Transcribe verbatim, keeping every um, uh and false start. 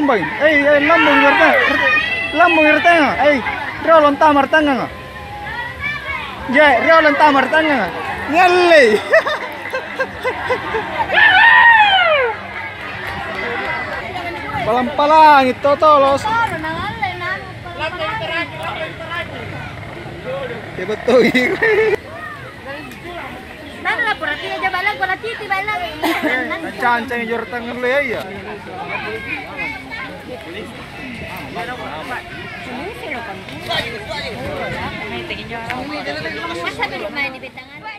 Lambung, eh, eh, lambung ri tanga, lambung ri tanga, eh, riolo antama ri tanganga. Je, riolo antama ri tanganga. Nyallei. Palang-palangi to tolos. Hebat toi. Nalla pura tia ja balang, pura titi balang. Nancang-ncang jor tangan lu ya, iya. Masa dulu main di Betangan?